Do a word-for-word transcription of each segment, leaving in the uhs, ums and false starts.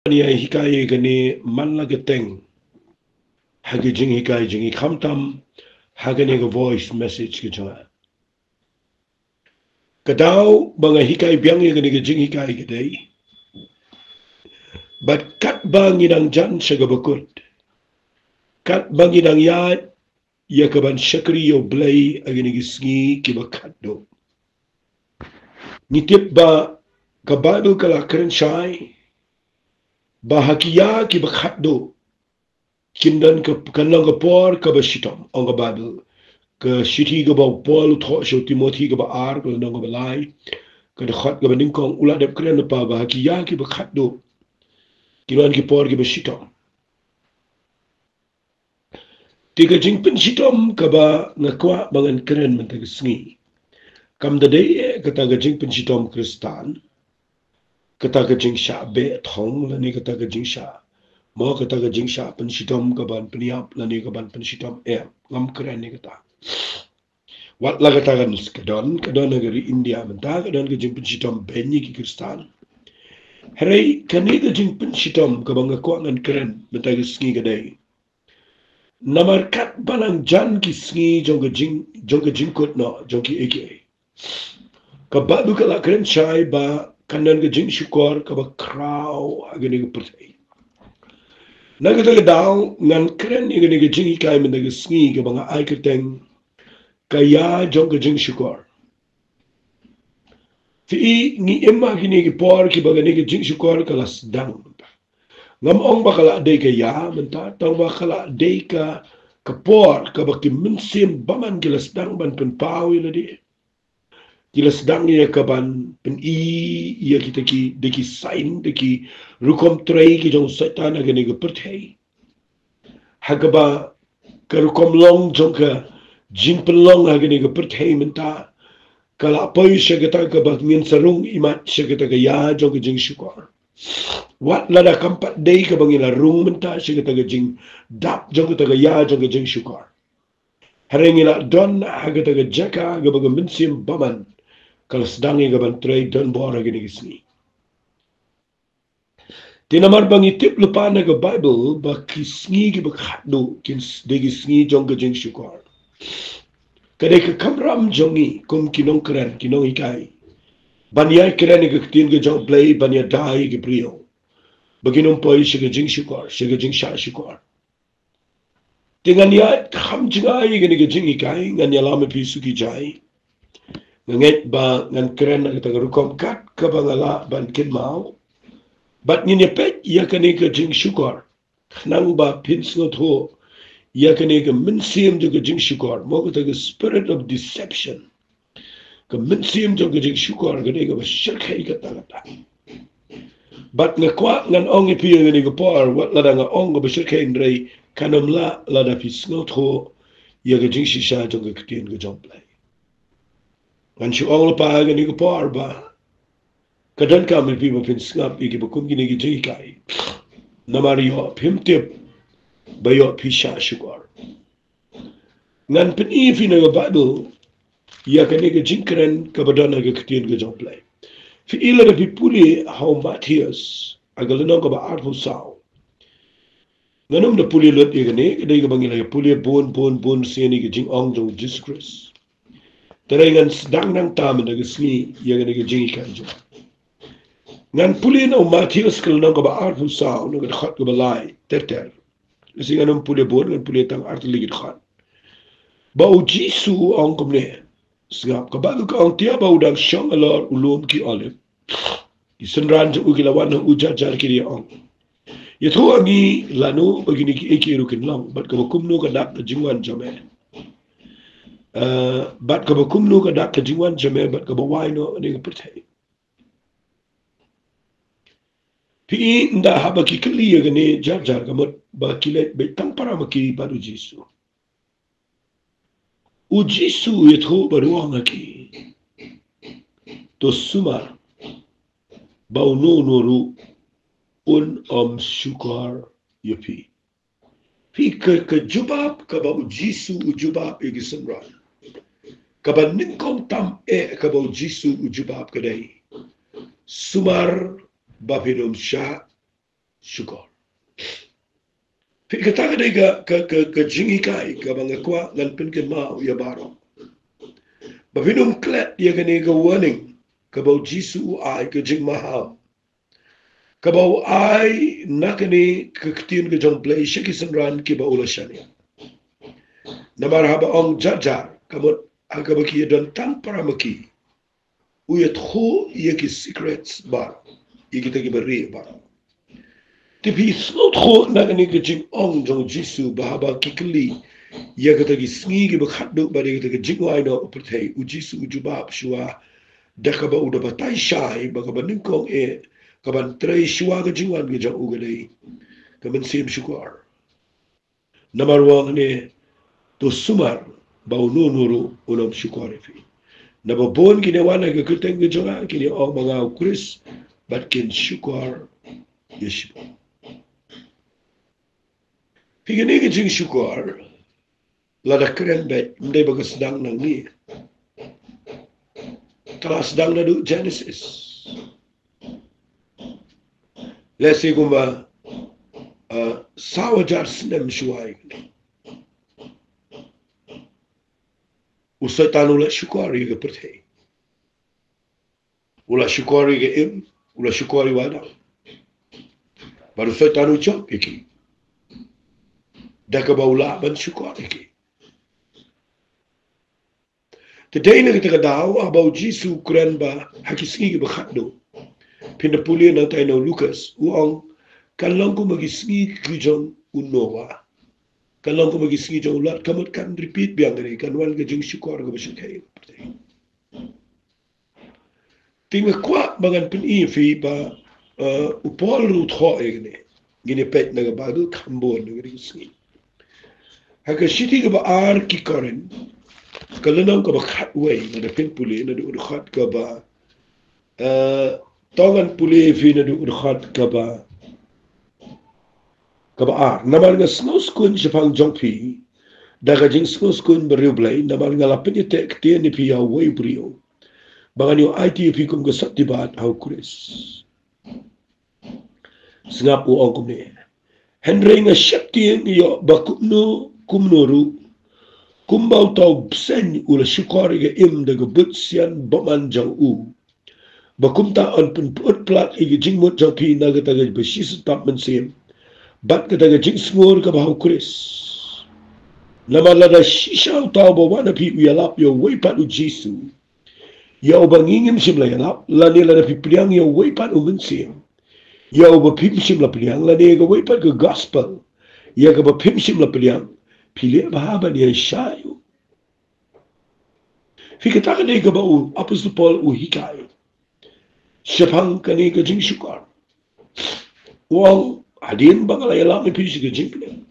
Ngan ïa hikai ïa kane man la ka teng ha ka jinghikai jong ngi, khamtam ha kane ka voice message ka jong nga. Ka daw ba nga hikai biang ïa kane ka jinghikai ka dei bad katba ngi dang jan sha kaba kut, katba ngi dang ïaid ïa kaban shakri ïa U Blei ha kine ki sngi kiba khatduh. Ngi tip ba ka Baibl ka la kren shai ba ha ki ïa kiba khatduh kin don ka, kan long ka por kaba shitom, ong ka Baibl. Ka shithi kaba u Paul u thoh sha u Timothi kaba ar, ka lynnong kaba lai, ka dkhot kaba nyngkong, u la dep kren lypa ba ha ki ïa kiba khatduh kin don ki por kiba shitom. Te ka jingpynshitom kaba nga kwah ba ngan kren mynta ka sngi, kam da dei eh kata ka jingpynshitom Khristan, kata ka jingshah beh thong lane kata ka jingshah, mo kata ka jingshah pynshitom kaban pynïap lane kaban pynshitom, eh, ngam kren ïa kata. Wat la kata kan ka don, ka don ha ka ri India mynta, ka don ka jingpynshitom beiñ ïa ki Khristan. Hynrei kane ka jingpynshitom kaba nga kwah ngan kren mynta ka sngi ka dei namar katba nang jan ki sngi jong ka jing, jong ka jingkut noh jong kiei kiei, ka Baibl ka la kren shai ba kan don ka jingshukor kaba khraw ha kane ka pyrthei. Na kata ka daw ngan kren ïa kane ka jinghikai mynta ka sngi kaba nga ai kyrteng ka ïa jong ka jingshukor. Phi i, ngi im ha kine ki por kiba kane ka jingshukor ka la sdang. Ngam ong ba ka la dei ka ïa mynta, tang ba ka la dei ka, ka por kaba ki mynsiem bymman ki la sdang ban pynpaw ïa lade. Ki la sdang ïa kaban pyni ïa kita ki, da ki sign, da ki rukom trei ki jong Soitan ha kane ka pyrthei. Ha kaba ka rukom long jong ka jingpynlong ha kane ka pyrthei mynta ka la poi sha kata kaba ngin sa rung imat sha kata ka ïa jong ka jingshukor. Wat lada kam pat dei kaba ngi la rung mynta sha kata ka jingdap jong kata ka ïa jong ka jingshukor, hynrei ngi la don ha kata ka jaka kaba ka mynsiem bymman ka la sdang ïa kaban trei donbor ha kine ki sngi. Te namar ba ngi tip lypa na ka Baibl ba ki sngi kiba khatduh kin s-, dei ki sngi jong ka jingshukor, ka dei ka kamram jong ngi kum ki nongkren, ki nonghikai, ban ïai kren ïa ka ktien ka jong U Blei, ban ïada ïa ki briew ba kin ym poi sha ka jingshukor, sha ka jingshah shukor. Te ngan ïaid kham jngai ïa kane ka jinghikai, ngan ïalam ïa phi suki jai. Nga ngeit ba ngan kren ha kata ka rukom kat kaba nga lah ban kynmaw. Bad ngin ïa peit ïa kane ka jingshukor, khnang ba phin sngewthuh ïa kane ka mynsiem jong ka jingshukor, mo kata ka spirit of deception. Ka mynsiem jong ka jingshukor ka dei kaba shyrkhei katta katta. Bad nga kwah ngan ong ïa phi ha kane ka por, wat lada nga ong kaba shyrkhei hynrei kan ym lah lada phi sngewthuh ïa ka jingshisha jong ka ktien ka jong U Blei. Ngan shu ong lypa ha kane ka por ba ka donkam ïa phi ba phin sngap ïa kiba kum kine ki jinghikai. Namar ïoh phim tip ba ïoh phi shah shukor. Ngan pyni ïa phi na ka Baibl ïa kane ka jingkren kaba don ha ka ktien ka jong U Blei. Phi i, lada phi pule ha u Mathaios ha ka lynnong kaba arphew saw. Ngan ym da pule lut ïa kane, ka dei kaba ngi la ïa pule bun bun bun sien ïa ka jingong jong U Jisu Khrist. Te hynrei ngan sdang nangta mynta ka sngi ïa kane ka jinghikai jong nga. Ngan pule na u Mathaios ka lynnong kaba arphew saw, na ka dkhot kaba lai ter ter. Lehse ngan ym pule bun, ngan pule tang ar tylli ki dkhot. Ba U Jisu u ong kumne. Sngap, ka Baibl ka ong, te haba u dang shong halor u lum ki Olib, ki synran jong u ki la wan ha u jar jar ki da ïa ong, ïathuh ha ngi lano ba kine kiei kiei ruh kin long, bad kaba kumno ka dak ka jingwan jong me. Eh, bad kaba kumno ka dak ka jingwan jong me bad kaba wai noh ha kane ka pyrthei. Phi i, ynda haba ki kylli ïa kane jar jar, ka mut ba ki leit beit tang para ma ki bad U Jisu. U Jisu u ïathuh bad u ong ha ki, to sumar ba uno uno ruh un ym shukor ïa phi. Phi, ka, ka jubab kaba U Jisu u jubab ïa ki synran, kaba nyngkong tam eh kaba U Jisu u jubab ka dei, sumar ba phin ym shah shukor. Phi, kata ka dei ka, ka, ka, ka jinghikai kaba nga kwah ngan pynkynmaw ïa baroh. Ba phin ym klet ïa kane ka warning kaba u Jisu u ai, ka jingmaham kaba u ai na kane ka ktien ka jong U Blei sha ki synran kiba u la shaniah. Namar haba ong jar jar, ka mut ha kaba ki ïadon tang para ma ki, u ïathuh ïa ki secrets baroh, ïa kita kiba rieh baroh. Te phi sngewthuh na kane ka jingong jong u Jisu ba haba ki kylli ïa kita ki sngi kiba khatduh bad ïa kita ki jingwai noh u pyrthei, u Jisu u jubab shuwa da kaba u da batai shai ba kaba nyngkong eh kaban trei shuwa ka jingwan ka jong u ka dei ka mynsiem shukor. Namar u ong ne, to sumar ba uno uno ruh un ym shukor ïa phi. Naba bun kine wan ha ka kyrteng ka jong nga, kine ong ba nga u Khrist, bad kin shukor ïa shibun. Phi, kane ka jingshukor, lada kren beit, ym dei ba ka sdang nangne. Ka la sdang naduh Genesis. Lehse kumba, uh, saw hajar snem shuwa ïa kane, u Soitan u la shukor ïa ka pyrthei. U la shukor ïa ka im, u la shukor ïa u Adam. Bad u Soitan u jop ïa ki da kaba u lah ban shukor ïa ki. Te dei na kata ka daw, haba u Jisu u kren ba ha ki sngi kiba khatduh, phin da pule nangtai na u Lukas, u ong, kan long kum ha ki sngi ki jong u Noah, kan long kum ha ki sngi jong u Lot, ka mut kan repeat biang kane, kan wan ka jingshukor kaba shyrkhei. Te nga kwah ba ngan pyni ïa phi ba, eh, u Paul ruh u thoh ïa kane. Ngin ïa peit na ka Baibl kham bun na kane ka sngi. Ha ka shithi kaba ar ki Korinth, ka lynnong kaba khatwei, lada phin pule naduh u dkhot kaba, eh, to ngan pule ïa phi naduh u dkhot kaba, kaba ar. Namar nga sngewskuñ shaphang jong phi da ka jingsngewskuñ bariewblei, namar nga la pynïateh ktien ïa phi ïa uwei u briew, ba ngan ïoh aiti ïa phi kum ka sotti bad ha u Khrist. Sngap, u ong kumne: Hynrei nga sheptieng ïoh ba kumno kumno ruh, kumba uta u bseiñ u la shukor ïa ka im da ka buit sian bymman jong u, ba kumta yn pynpyut palat ïa ka jingmut jong phi na kata kaba shisyntap mynsiem bad kata ka jingsngur kaba ha u Khrist. Namar lada shisha uta uba wan ha phi u ïalap ïa uwei pat u Jisu, ïa uba ngi ngim shym la ïalap, lane lada phi pdiang ïa uwei pat u mynsiem, ïa uba phim shym la pdiang, lane ïa kawei pat ka gospel ïa kaba phim shym la pdiang, phi leh bha ban ïaishah ïa u. Phi, kata ka dei kaba u Apostol Paul u hikai shaphang kane ka jingshukor. U ong, hadien ba nga la ïalap ïa phi sha ka jingpynim,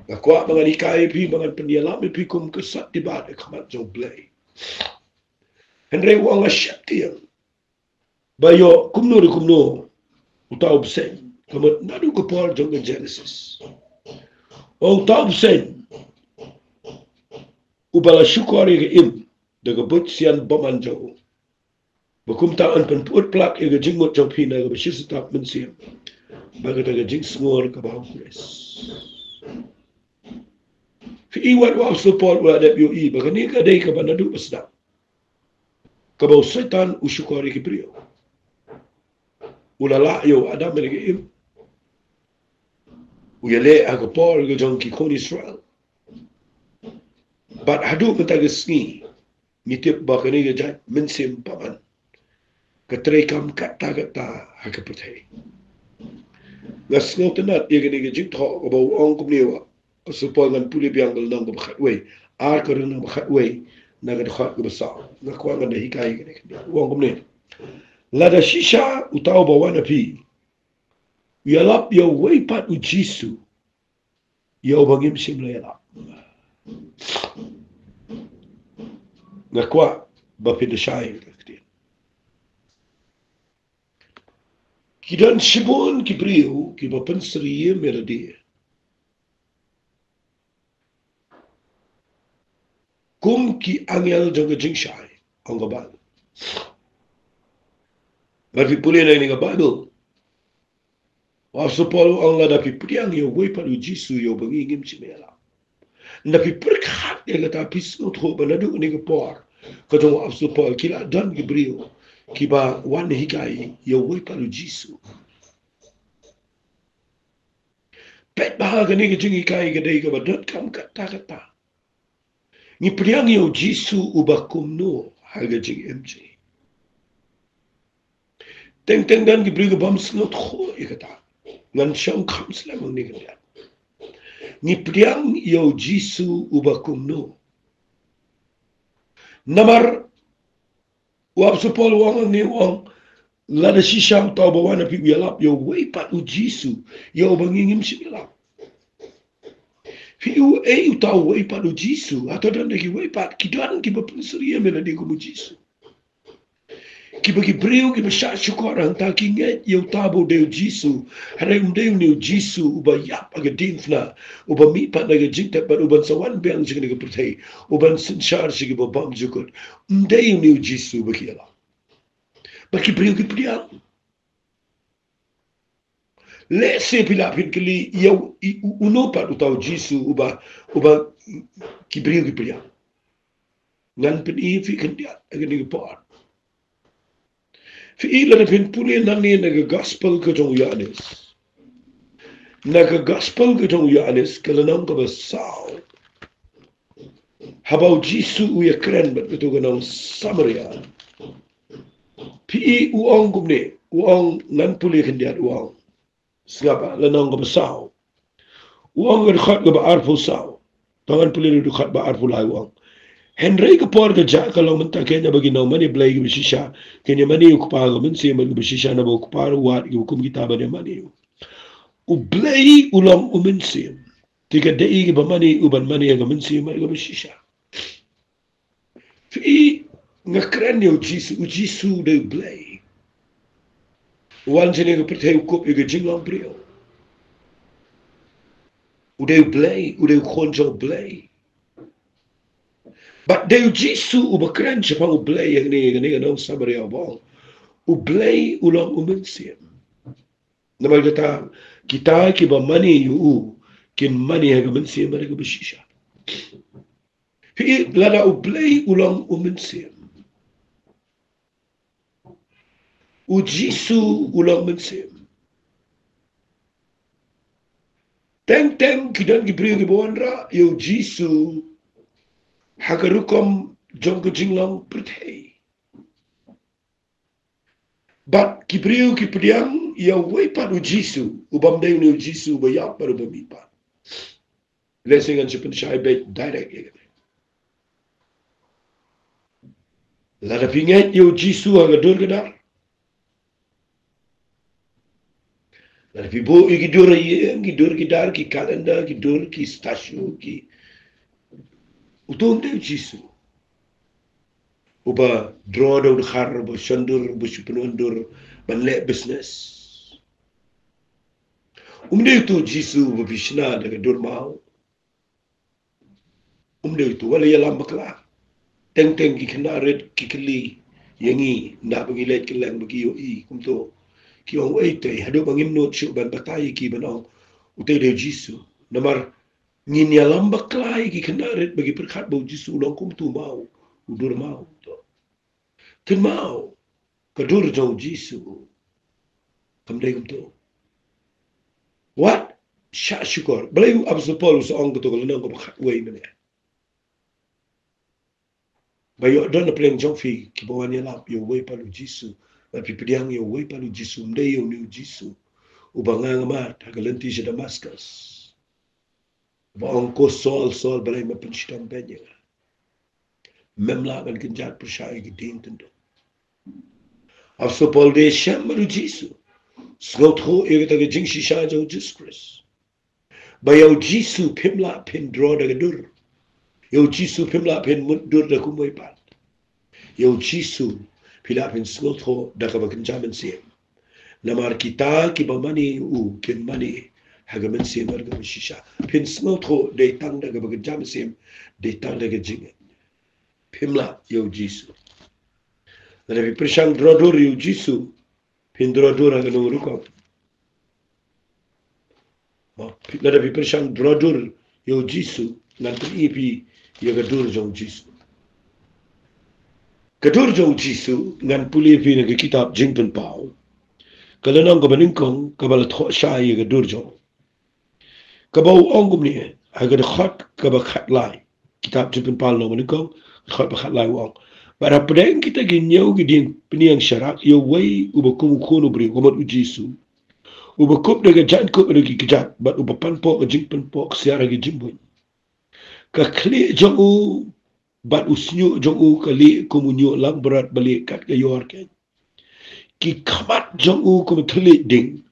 nga kwah ba ngan hikai ïa phi ba ngan pynïalap ïa phi kum ka sotti bad ha khmat jong U Blei. Hynrei u ong, nga sheptieng ba ïoh kumno re kumno uta u bseiñ, ka mut naduh ka por jong ka Genesis. U ong, uta u bseiñ uba la shukor ïa ka im da ka buit sian bymman jong u, ba kumta yn pynpyut palat ïa ka jingmut jong phi na kaba shisyntap mynsiem bad kata ka jingsngur kaba ha u Khrist. Phi, i wat u Apostol Paul u la dep ïohi ba kane ka dei kaba naduh ba sdang, kaba u Soitan u shukor ïa ki briew. U la lah ïa u Adam bad ka Im. U ïaleh ha ka por ka jong ki khun Israel. Bad haduh mynta ka sngi, ngi tip ba kane ka jait mynsiem bymman ka treikam katta katta ha ka pyrthei. Nga sngewtynnat ïa kane ka jingthoh kaba u ong kumne, u Apostol Paul, ngan pule biang ka lynnong kaba khatwei, ar Korinth kaba khatwei, na ka dkhot kaba saw. Nga kwah ngan da hikai ïa kane, kane. U ong kumne: Lada shisha uta uba wan ha phi u ïalap ïa uwei pat u Jisu, ïa uba ngim shym la ïalap. Nga kwah ba phin da shai ïa ka ktien. Ki don shibun ki briew kiba pynsyriem ïa lade kum ki angel jong ka jingshai, ong ka Baibl. Bad phi pule na kane ka Baibl, U apostol Paul u ong lada phi pdiang ïa uwei pat u Jisu ïa uba ngi ngim shym ïalap. Lada phi pyrkhat ïa kata phi sngewthuh ba naduh kane ka por ka jong u apostol Paul ki la don ki briew kiba wan hikai ïa uwei pat u Jisu. Peit ba ha kane ka jinghikai ka dei kaba donkam katta katta. Ngi pdiang ïa u Jisu uba kumno ha ka jingim jong ngi. Teng teng don ki briew ki bym sngewthuh ïa kata. Ngan shong kham slem hangne khyndiat. Ngi pdiang ïa u Jisu uba kumno. Namar u apostol Paul u ong hangne, u ong lada shisha uta uba wan ha phi u ïalap ïa uwei pat u Jisu ïa uba ngi ngim shym ïalap. Phi ïohi uta uwei pat u Jisu, hato don da kiwei pat? Ki don kiba pynsyriem ïa lade kum u Jisu. Kiba ki briew kiba shah shukor hangta ki ngeit ïa uta uba u dei u Jisu. Hynrei um dei une u Jisu uba ïap ha ka diengphna, uba mihpat na ka jingtep bad uban sa wan biang sha kane ka pyrthei, uban synshar sha kiba bymjukut. Um dei une u Jisu ba ki ïalap. Bad ki briew ki pdiang. Lehse phi lah phin kylli ïa u, i, u, uno pat uta u Jisu uba, uba ki briew ki pdiang. Ngan pyni ïa phi khyndiat ha kane ka por. Phi i lada phin pule nangne na ka gospel ka jong u Ïoannis. Na ka gospel ka jong u Ïoannis ka lynnong kaba saw. Haba u Jisu u ïakren bad katu ka nong Samaria. Phi i u ong kumne, u ong, ngan pule khyndiat, u ong. Sngap, lynnong kaba saw. U ong ha ka dkhot kaba arphew saw. To ngan pule na ka dkhot ba arphew lai, u ong. Hynrei ka por ka jah ka long mynta, kane ba ki nongmane Blei kiba shisha kin ïamane ïa u Kpa ha ka mynsiem bad kiba shisha naba u Kpa ruh wat kiba kum kita ban ïamane ïa u. U Blei u long u mynsiem. Te ka dei kiba mane u ban mane ha ka mynsiem bad kiba shisha. Phi i, nga kren ïa u Jisu, u Jisu u dei u Blei. U wan sha kane ka pyrthei, u kup ïa ka jinglong briew. U dei u Blei, u dei u khun jong u Blei. Bad dei u Jisu uba kren shaphang u Blei ïa kane, ïa kane ka nong Samaria, u ong, u Blei u long u mynsiem. Namar kata, kita kiba mane ïa u kin mane ha ka mynsiem bad ha kaba shisha. Phi i, lada u Blei u long u mynsiem, u Jisu u long mynsiem. Teng teng ki don ki briew kiba wanrah ïa u Jisu ha ka rukom jong ka jinglong pyrthei. Bad ki briew ki pdiang ïa uwei pat u Jisu, u bym dei une u Jisu uba ïap bad uba mihpat. Lehse ngan shu pynshai beit direct ïa kane. Lada phi ngeit ïa u Jisu ha ka dur ka dar, lada phi buh ïa ki dur ïa ki dur ki dar, ki calendar, ki dur, ki statue, ki, uto um dei u Jisu uba draw da u dkhar, uba shon dur, uba shu pynwan dur ban leh business. Um dei uto u Jisu uba phi shna da ka dur maw. Um dei uto, wat la ïalam bakla. Teng teng ki khynnah rit ki kylli ïa ngi, naba ngi leit kylleng ba ki ïohi kumto. Ki ong, ei te, haduh ba ngim nud shuh ban batai ïa ki ban ong, uto u dei u Jisu. Namar ngin ïalam bakla ïa ki khynnah rit ba ki pyrkhat ba u Jisu u long kumto maw, u dur maw, to. Kynmaw, ka dur jong u Jisu kam dei kumto. Wat shah shukor. Balei u apostol Paul u sa ong kato ka lynnong kaba khatwei mynne? Ba ïoh don na pdeng jong phi kiba wan ïalap ïa uwei pat u Jisu, bad phi pdiang ïa uwei pat u Jisu, um dei ïa une u Jisu uba nga nga mad ha ka lynti sha Damascus. Ba ong, ko Saul, Saul, balei me pynshitom beiñ ïa nga? Mem lah ban kynjat pyrshah ïa ki diengkyndong. Apostol Paul u dei shem bad u Jisu. Sngewthuh ïa kata ka jingshisha jong u Jisu Khrist. Ba ïa u Jisu phim lah phin draw da ka dur. Ïa u Jisu phim lah phin mutdur da kumwei pat. Ïa u Jisu phi lah phin sngewthuh da kaba kynja mynsiem. Namar kita kiba mane ïa u kin mane ha ka mynsiem bad kaba shisha. Phin sngewthuh dei tang da kaba kynja mynsiem, dei tang da ka jingngeit. Phim lah ïa u Jisu. Lada phi pyrshang draw dur ïa u Jisu, phin draw dur ha kano rukom? Mo, phi, lada phi pyrshang draw dur ïa u Jisu, ngan pyni phi ïa ka dur jong u Jisu. Ka dur jong u Jisu, ngan pule phi na ka kitab Jingpynpaw. Ka lynnong kaba nyngkong, kaba la thoh shai ïa ka dur jong u. Kaba u ong kumne, ha ka dkhot kaba khatlai. Kitab Jingpynpaw lynnong ba nyngkong, dkhot ba khatlai u ong: Bad hapdeng kita ki hynñiew ki diengphniang sharak, ïa uwei uba kum u Khun u briew, ka mut u Jisu, uba kup da ka jaiñkup haduh ki kjat, bad uba pan poh ka jingpynpoh ksiar ha ki jingbuiñ. Ka khlieh jong u bad u shñiuh jong u ka lieh kum u ñiuh langbrot ba lieh kat ka ïor keiñ. Ki khmat jong u kum thylliej ding.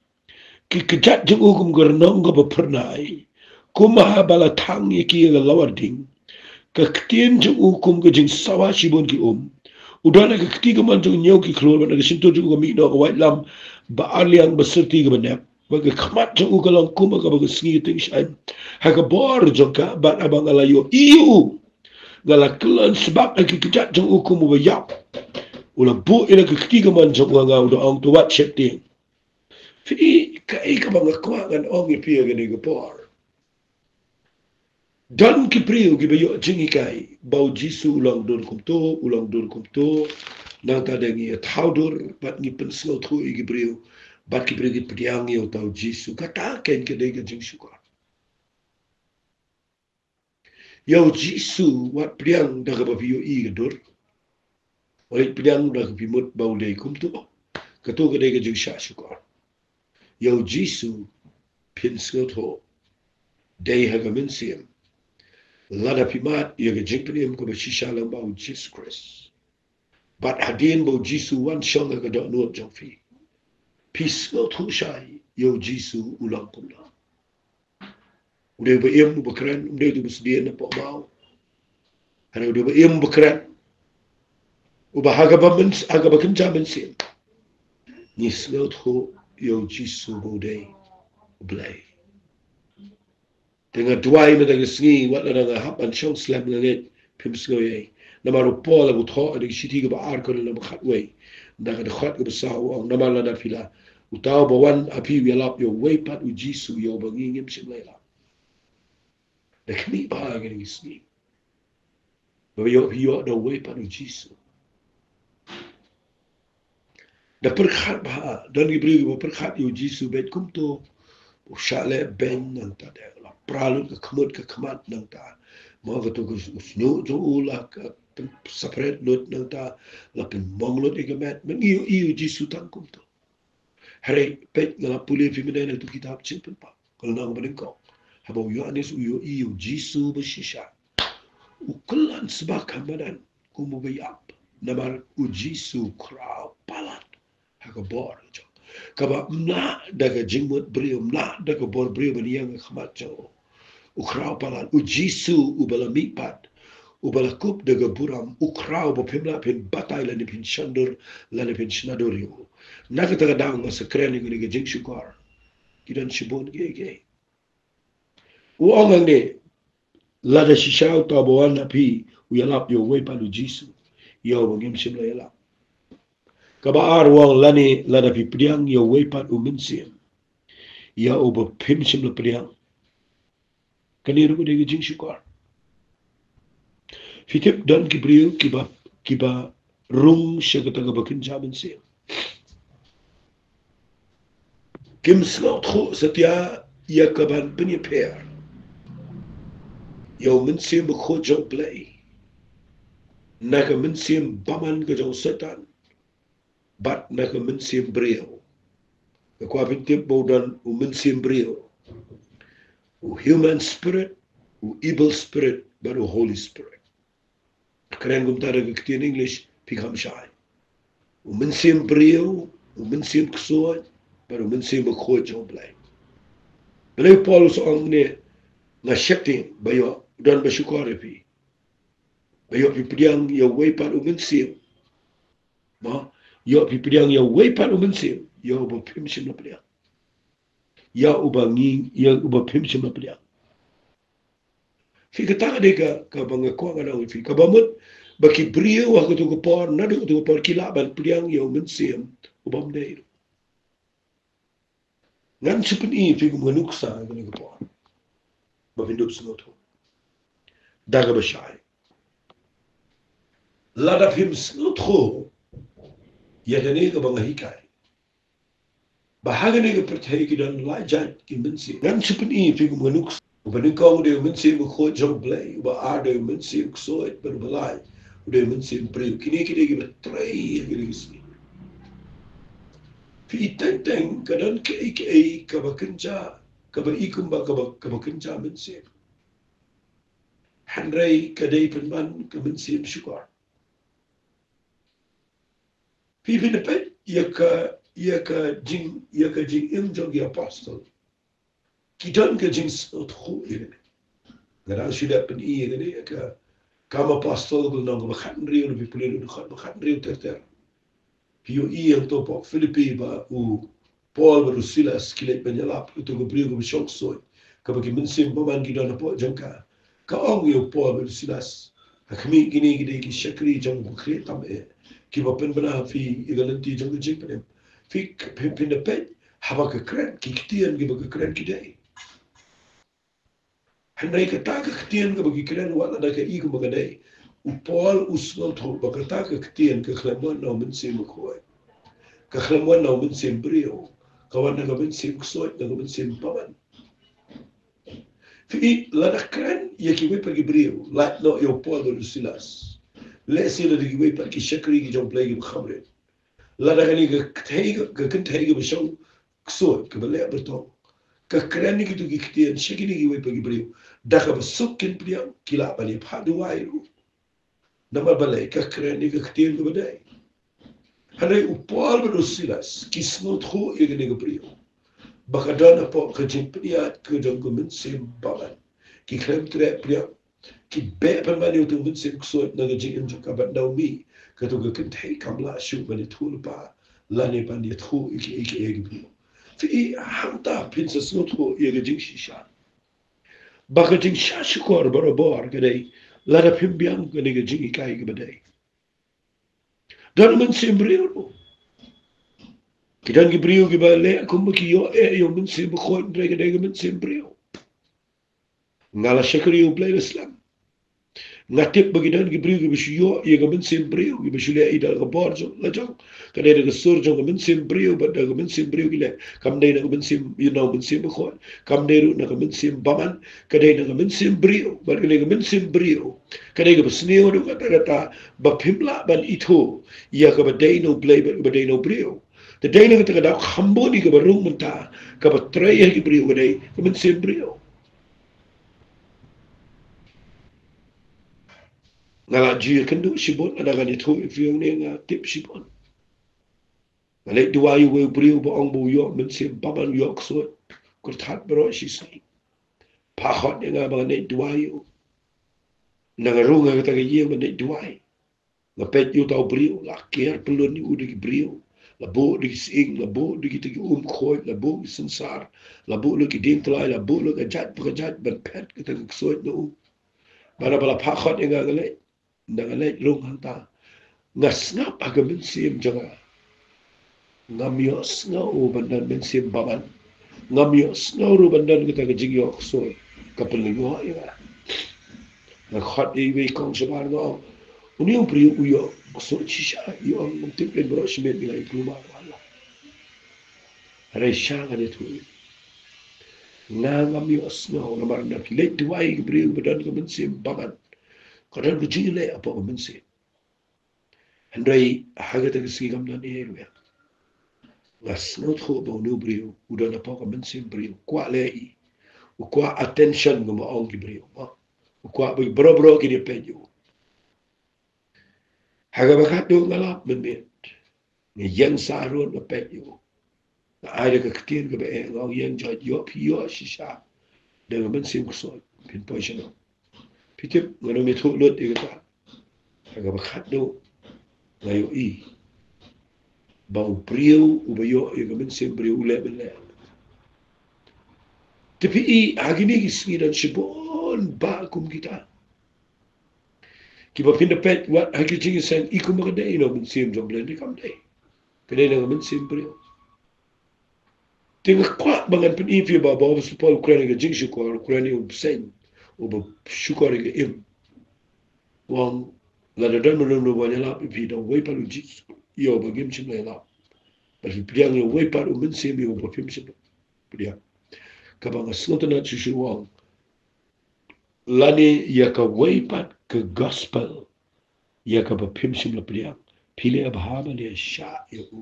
Ki kjat jong u kum ka rnong kaba phyrnai. Kum haba la thang ïa ki ha ka lawar ding. Ka ktien jong u kum ka jingsawa shibun ki um. U don ha ka kti kamon jong u hynñiew ki khlur, bad na ka shyntur jong u ka mih noh ka waitlam ba arliang ba syrti kaba nep. Bad ka khmat jong u ka long kum kaba ka sngi ka tyngshaiñ ha ka bor jong ka, bad haba nga la ïohi ïa u, nga la kyllon sbak ha ki kjat jong u kum uba ïap. U la buh ïa la ka kti kamon jong u ha nga, u da ong: To wat sheptieng. Phi i kaei kaba nga kwah ngan ong ïa phi ha kane ka por. Don ki briew kiba ïoh jinghikai ba u Jisu u long dur kumto, u long dur kumto. Nangta da ngi ïa thaw dur bad ngi pynsngewthuh ïa ki briew, bad ki briew ki pdiang ïa uta u Jisu. Kata keiñ ka dei ka jingshukor. Ïa u Jisu wat pdiang da kaba phi ïohi ka dur. Wat pdiang da kaba phi mut ba u dei kumto. Kato ka dei ka jingshah shukor. Ïa u Jisu phin sngewthuh dei ha ka mynsiem. Lada phi mad ïa ka jingpynim kaba shisha lyngba u Jisu Khrist, bad hadien ba u Jisu wan shong ha ka dohnud jong phi, phi sngewthuh shai ïa u Jisu u long kumno. U dei uba im, uba kren, um dei uba sdien na pohmaw. Hynrei u dei uba im, uba kren, uba ha kaba myns-, ha kaba kynja mynsiem ngi sngewthuh ïa u Jisu ba u dei U Blei. Te nga duwai mynta ka sngi, wat lada nga hap ban shong slem, nga ngeit phim sngew ei. Namar u Paul u thoh ha ka shithi kaba ar, ka lynnong ba khatwei, na ka dkhot kaba saw, u ong: Namar lada phi la, uta uba wan ha phi u ïalap ïa uwei pat u Jisu, ïa uba ngi ngim shym la ïalap. Da khmih bha ha kine ki sngi ba ïoh, ïoh da uwei pat u Jisu. Da pyrkhat bha, don ki briew kiba pyrkhat ïa u Jisu beit kumto. U shah leh beiñ nangta, da la pra lut ka khmut ka khmat nangta. Mo, kato ka shñiuh jong u la ka pynsaphriang lut nangta, la pynmong lut ïa ka met. Mynta ngi ïohi ïa u Jisu tang kumto. Hynrei peit, nga la pule phi mynne na kato ka kitab Jingpynpaw, ka lynnong ba nyngkong. Haba u Ïoannis u ïohi ïa u Jisu ba shisha, u kyllon sbak ha madan kum uba ïap. Namar u Jisu u khraw palat ha ka bor jong u. Kaba ym lah da ka jingmut briew, ym lah da ka bor briew ban ïeng ha khmat jong u. U khraw palat, u Jisu uba la mihpat, uba la kup da ka burom, u khraw ba phim lah phin batai lane phin shondur lane phin shna dur ïa u. Na kata ka daw nga sa kren ïa kane ka jingshukor. Ki don shibun kiei kiei. U ong hangne, lada shisha uta uba wan ha phi u ïalap ïa uwei pat u Jisu, ïa uba ngim shym la ïalap. Kaba ar u ong, lane lada phi pdiang ïa uwei pat u Mynsiem, ïa uba phim shym la pdiang. Kane ruh ka dei ka jingshukor. Phi tip, don ki briew kiba, kiba rung sha kata kaba kynja mynsiem. Kim sngewthuh satia ïa kaban pynïapher ïa u Mynsiem Bakhuid jong U Blei na ka mynsiem bymman ka jong u Soitan bad na ka mynsiem briew. Nga kwah phin tip ba u don u mynsiem briew, u human spirit, u evil spirit, bad u Holy Spirit. Kren kumta da ka ktien English, phi kham shai. U mynsiem briew, u mynsiem ksuid, bad u Mynsiem Bakhuid jong U Blei. Balei u Paulus u ong ne, nga sheptieng ba ïoh, don ba shukor ïa phi, ba ïoh phi pdiang ïa uwei pat u Mynsiem. Mo, ïoh phi pdiang ïa uwei pat u Mynsiem, ïa uba phim shym la pdiang. Ïa uba ngi, ïa uba phim shym la pdiang. Phi, kata ka dei ka, kaba nga kwah ngan ong ïa phi. Kaba mut ba ki briew ha kato ka por, naduh kato ka por ki lah ban pdiang ïa u Mynsiem uba ym dei ruh. Ngan shu pyni ïa phi kum ka nuksa ïa kane ka por ba phin dup sngewthuh. Da kaba shai, lada phim sngewthuh ïa kane kaba nga hikai, ba ha kane ka pyrthei ki don lai jait ki mynsiem. Ngan shu pyni ïa phi kum ka nuksa. U ba nyngkong u dei u Mynsiem Bakhuid jong U Blei, u ba ar u dei u mynsiem ksuid, bad u ba lai u dei u mynsiem briew. Kine ki dei kiba trei ha kine ki sngi. Phi i teng teng ka don kaei kaei kaba kynja, kaba i kumba kaba, kaba kynja mynsiem. Hynrei ka dei pynban ka mynsiem shukor. Phi, phin da peit ïa ka, ïa ka jing, ïa ka jingim jong ki apostol. Ki don ka jingsngewthuh ïa kane. Nga dang shu dep pyni ïa kane, ïa ka Kam Apostol ka lynnong kaba khathynriew, lada phi pule na ka dkhot ba khathynriew ter ter, phi ïohi hangto hapoh Philippi ba u Paul bad u Silas ki leit ban ïalap ïa uto u briew kaba shong ksuid, kaba ki mynsiem bymman ki don hapoh jong ka. Ka ong ïa u Paul bad u Silas, ha khmih, kine ki dei ki shakri jong u bakhraw tam eh, kiba pynbna ha phi ïa ka lynti jong ka jingpynim. Phi, phi, phin da peit, haba ka kren, ki ktien kiba ka kren ki dei. Hynrei kata ka ktien kaba ki kren, wat lada ka i kumba ka dei, u Paul u sngewthuh ba kata ka ktien ka khlem wan na u Mynsiem Bakhuid. Ka khlem wan na u mynsiem briew. Ka wan na ka mynsiem ksuid, na ka mynsiem bymman. Phi, lada kren ïa kiwei pat ki briew, lait noh ïa u Paul bad u Silas, lehse lada kiwei pat ki shakri ki jong U Blei kiba kham rit, lada kane ka kynthei, ka kynthei kaba shong ksuid, kaba leh byrtong, ka kren ïa kito ki ktien sha kine kiwei pat ki briew, da kaba suk kin pdiang, ki lah ban ïa phah duwai ruh. Namar balei? Ka kren ïa ka ktien kaba dei. Hynrei u Paul bad u Silas ki sngewthuh ïa kane ka briew, ba ka don hapoh ka jingpynïaid ka jong ka mynsiem bymman. Ki khlem treh pdiang, ki beh pynban ïa uto u mynsiem ksuid na ka jingim jong ka bad Naomi, kato ka kynthei, kam lah shuh ban ïathuh lypa lane ban ïathuh ïa kiei kiei ki briew. Phi i, hangta phin sa sngewthuh ïa ka jingshisha, ba ka jingshahshukor barabor ka dei lada phim biang kane ka jinghikai kaba dei. Don mynsiem briew ruh. Ki don ki briew kiba leh kumba ki ïoh eh ïa u Mynsiem Bakhuid, hynrei ka dei ka mynsiem briew. Nga la shakri ïa U Blei la slem. Nga tip ba ki don ki briew kiba shu ïoh ïa ka mynsiem briew, kiba shu leh ïa da ka bor jong la jong. Ka dei da ka sur jong ka mynsiem briew, bad da ka mynsiem briew ki leh. Kam dei na ka mynsiem, ïa, na u Mynsiem Bakhuid. Kam dei ruh na ka mynsiem bymman. Ka dei na ka mynsiem briew. Bad ka dei ka mynsiem briew, ka dei kaba sniew ruh kata kata, ba phim lah ban ithuh ïa kaba dei na U Blei bad kaba dei na u briew. Te dei na kata ka daw kham bun ïa kaba rung mynta, kaba trei ha ki briew, ka dei ka mynsiem briew. Nga la ju ïakynduh shibun, lada ngan ïathuh ïa phi ïa une, nga tip shibun. Nga leit duwai ïa uwei u briew ba ong ba u ïoh mynsiem bymman, u ïoh ksuid, kyrthat baroh shisngi. Phah khot ïa nga ba ngan leit duwai ïa u. Nang nga rung ha kata ka ïing ban leit duwai. Nga peit ïa uta u briew, la ker pyllun ïa u da ki briew, la buh da ki sying, la buh da kita ki um khuid, la buh ki synsar, la buh lut ki diengtlai, la buh lut ka jait pa ka jait ban phet kata ka ksuid na u. Bad haba la phah khot ïa nga, nga leit, nang nga leit rung hangta, nga sngap ha ka mynsiem jong nga. Ngam ïohsngew ban don mynsiem bymman. Ngam ïohsngew ruh ban don kata ka jingïoh ksuid. Ka pynlyngngoh ïa nga. Nga khot ïa iwei i kong shabar, nga ong, une u briew u ïoh ksuid shisha? I ong, ngam tip, leit baroh shi miet ïa nga, i kulmar, wallam. Hynrei shisha ngan ïathuh, nga ngam ïohsngew, namar naba ki leit duwai ïa ki briew ba don ka mynsiem bymman, ka don ka jingleh hapoh ka mynsiem. Hynrei ha kata ka sngi kam don ei ruh ïa nga. Nga sngewthuh ba une u briew u don hapoh ka mynsiem briew, u kwah leh hi, u kwah attention, kumba ong ki briew, mo. U kwah ba baroh baroh kin ïa peit ïa u. Ha kaba khatduh nga lap mynmiet, nga ïeng sah ruh, nga peit ïa u. Nga ai da ka ktien kaba eh, nga ong, ïeng, George, ïoh phi ïoh shisha da ka mynsiem ksuid, phin poi shano? Phi tip ngan ym ïathuh lut ïa kata. Ha kaba khatduh nga ïohi ba u briew uba ïoh ïa ka mynsiem briew u leh ban leh. Te phi i, ha kine ki sngi don shibun bah kum kita, kiba phin da peit wat ha ki jingïaseng, i kumba ka dei na u Mynsiem jong U Blei, hynrei kam dei. Ka dei na ka mynsiem briew. Te nga kwah ba ngan pyni ïa phi ba, ba u Apostol Paul u kren ïa ka jingshukor, u kren ïa u bseiñ uba shukor ïa ka im. U ong, lada don manom uba wan ïalap ïa phi, da uwei pat u Jisu, ïa uba ngim shym la ïalap. Bad phi pdiang ïa uwei pat u Mynsiem, ïa uba phim shym la pdiang. Kaba nga sngewtynnad shuh shuh, u ong, lane ïa kawei pat ka gospel ïa kaba phim shym la pdiang, phi leh bha ban ïa shah ïa u.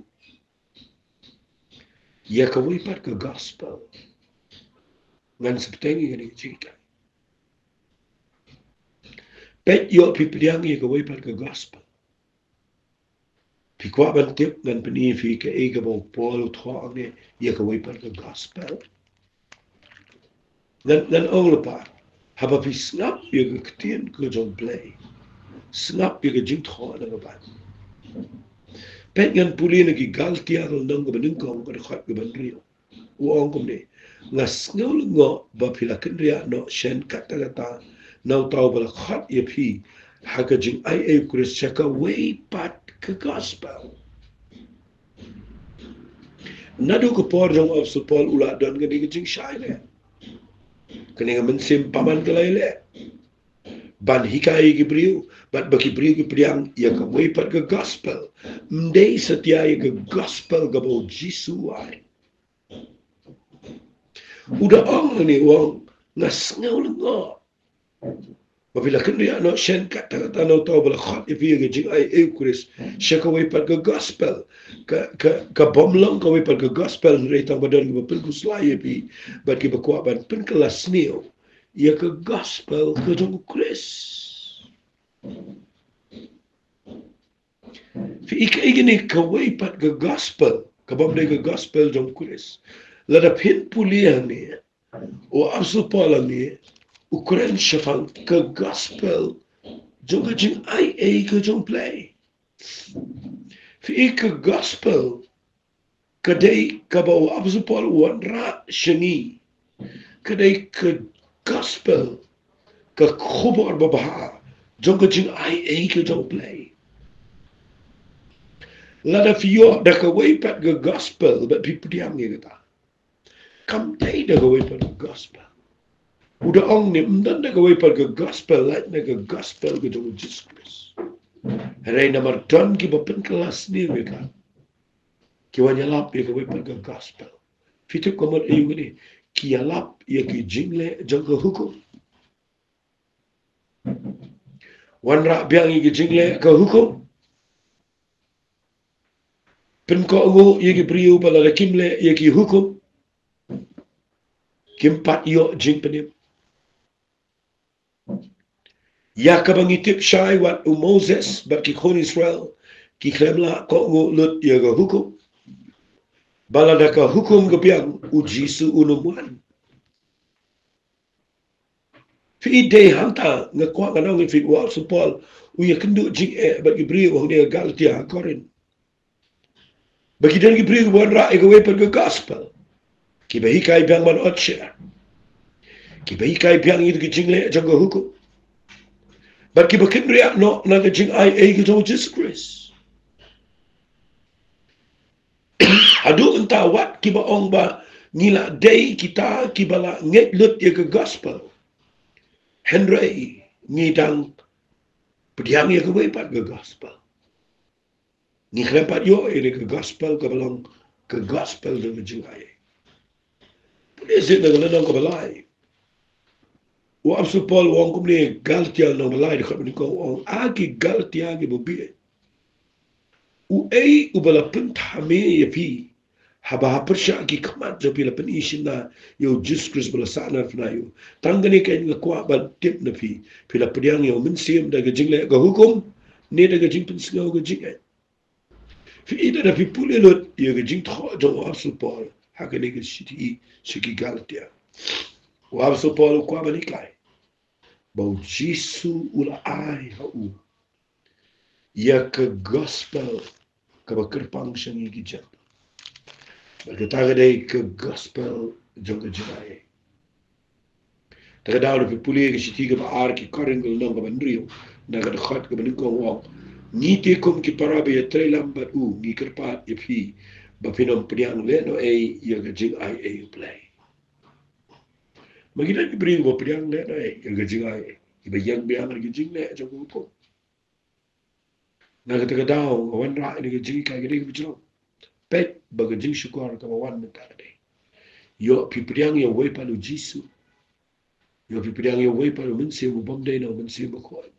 Ïa kawei pat ka gospel. Ngan sa bteng ïa kane ka jingkren. Peit, ïoh phi pdiang ïa kawei pat ka gospel, phi kwah ban tip, ngan pyni ïa phi kaei kaba u Paul u thoh hangne, ïa kawei pat ka gospel. Ngan, ngan ong lypa, haba phi sngap ïa ka ktien ka jong U Blei, sngap ïa ka jingthoh na ka bynta. Peit, ngan pule na ki Galatia ka lynnong kaba nyngkong, ka dkhot kaba hynriew. U ong kumne: Nga sngew lyngngoh ba phi la kynriah noh shen katta katta na uta uba la khot ïa phi ha ka jingaiei U Khrist sha kawei pat ka gospel. Naduh ka por jong u Apostol Paul u la don kane ka jingshai leh. Kane ka mynsiem bymman ka la ïaleh ban hikai ïa ki briew, bad ba ki briew ki pdiang ïa kawei pat ka gospel, ym dei satia ïa ka gospel kaba u Jisu u ai. U da ong hangne, u ong, nga sngew lyngngoh ba phi la kynriah noh shen katta katta na uta uba la khot ïa phi ha ka jingaiei U Khrist sha kawei pat ka gospel. Ka, ka, ka bym long kawei pat ka gospel, hynrei tang ba don kiba pynkhuslai ïa phi bad kiba kwah ban pynkylla sniew ïa ka gospel ka jong U Khrist. Phi i kaei kane kawei pat ka gospel, ka bym dei ka gospel jong U Khrist? Lada phin pule hangne, u Apostol Paul hangne u kren shaphang ka gospel jong ka jingaiei ka jong U Blei. Phi i, ka gospel ka dei kaba u Apostol Paul u wanrah sha ngi, ka dei ka gospel, ka khubor babha jong ka jingaiei ka jong U Blei. Lada phi ïoh da kawei pat ka gospel bad phi pdiang ïa kata, kam dei da kawei pat ka gospel. U da ong ne, ym don da kawei pat ka gospel, lait na ka gospel ka jong u Jisu Khrist. Hynrei namar don kiba pynkylla sniew ïa ka, ki wan ïalap ïa kawei pat ka gospel. Phi tip ka mut aïu kane? Ki ïalap ïa ki jingleh jong ka hukum. Wanrah biang ïa ki jingleh ka hukum. Pynkohnguh ïa ki briew ba lada kim leh ïa ki hukum, kim pat ïoh jingpynim. Ïa kaba ngi tip shai, wat u Moses bad ki khun Israel ki khlem lah kohnguh lut ïa ka hukum. Ba lada ka hukum ka biang, u Jisu un ym wan. Phi i, dei hangta nga kwah ngan ong ïa phi, u Apostol Paul u ïakynduh jingeh bad ki briew hangne ha Galatia, ha Korinth. Ba ki don ki briew kiba wanrah ïa kawei pat ka gospel, kiba hikai biang ban ot sher, kiba hikai biang ïa ki jingleh jong ka hukum, bad kiba kynriah noh na ka jingaiei ka jong u Jisu Khrist. Haduh mynta wat kiba ong ba ngi la dei kita kiba la ngeit lut ïa ka gospel, hynrei ngi dang pdiang ïa kawei pat ka gospel. Ngi khlem pat ïoh ïa ka gospel kaba long ka gospel jong ka jingaiei. Pule sha na ka lynnong kaba lai. U Apostol Paul u ong kumne, Galatia lynnong ba lai, dkhot ba nyngkong, u ong: A ki Galatia kiba bieit, uei uba la pynthame ïa phi, haba ha pyrshah ki khmat jong phi la pyni shynna ïa u Jisu Khrist ba la sahnarphna ïa u? Tang kane keiñ nga kwah ban tip na phi, phi la pdiang ïa u Mynsiem da ka jingleh ka hukum, ne da ka jingpynsngew ka jingngeit? Phi i, lada phi pule lut ïa ka jingthoh jong u Apostol Paul ha kane ka shithi sha ki Galatia, u Apostol Paul u kwah ban hikai ba u Jisu u la ai ha u ïa ka gospel kaba kyrpang sha ngi ki Jentail. Bad kata ka dei ka gospel jong ka jingaiei. Te ka daw, lada phi pule ka shithi kaba ar ki Korinth, ka lynnong kaba hynriew, na ka dkhot kaba nyngkong, u ong: Ngi te kum ki para ba ïatreilang bad u, ngi kyrpad ïa phi ba phin ym pdiang lehnohei ïa ka jingaiei U Blei. Ma ki don ki briew ba pdiang lehnohei ïa ka jingaiei, kiba ïeng biang ha ka jingleh jong ka hukum. Na kata ka daw, nga wanrah ïa ka jinghikai kane kaba jrong. Peit ba ka jingshukor kaba wan mynta ka dei, ïoh phi pdiang ïa uwei pat u Jisu. Ïoh phi pdiang ïa uwei pat u Mynsiem u bym dei na u mynsiem bakhuid.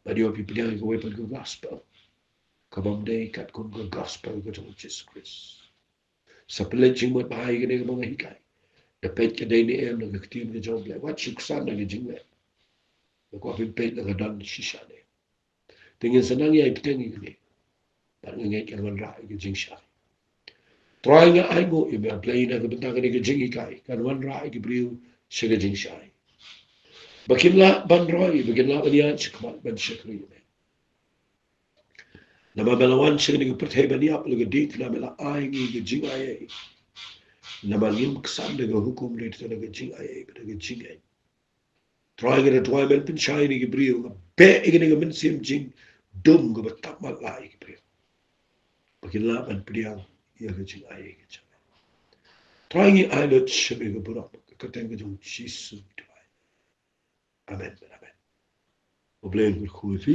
Bad ïoh phi pdiang ïa uwei pat ka gospel ka bym dei katkum ka gospel ka jong u Jisu Khrist. Sa pynleit jingmut bha ïa kane kaba nga hikai. Da peit ka dei ne em na ka ktien ka jong U Blei. Wat shu ksan na ka jingleh. Da kwah phin peit la ka don shisha ne. Te ngin sa nang ïai bteng ïa kane. Bad nga ngeit kan wanrah ïa ka jingshai. Trai, nga ainguh ïa me, A Blei, na ka bynta kane ka jinghikai, kan wanrah ïa ki briew sha ka jingshai. Ba kin lah ban roi, ba kin lah ban ïaid shakhmat ban shakri ïa me. Namar me la wan sha kane ka pyrthei ban ïap la ka ding, namar me la ai ngi ka jingaiei. Namar ngim ksan da ka hukum, da ka jingaiei bad da ka jingngeit. Trai, nga da duwai men pynshai ïa kine ki briew, nga beh ïa kane ka mynsiem jingdum kaba tap matlah ïa ki briew, ba kin lah ban pdiang ïa ka jingaiei ka jong me. Trai, ngi ai lut sha me ka burom, ka kyrteng ka jong U Jisu ngi duwai. Amen. Amen. U Blei un kyrkhu ïa phi.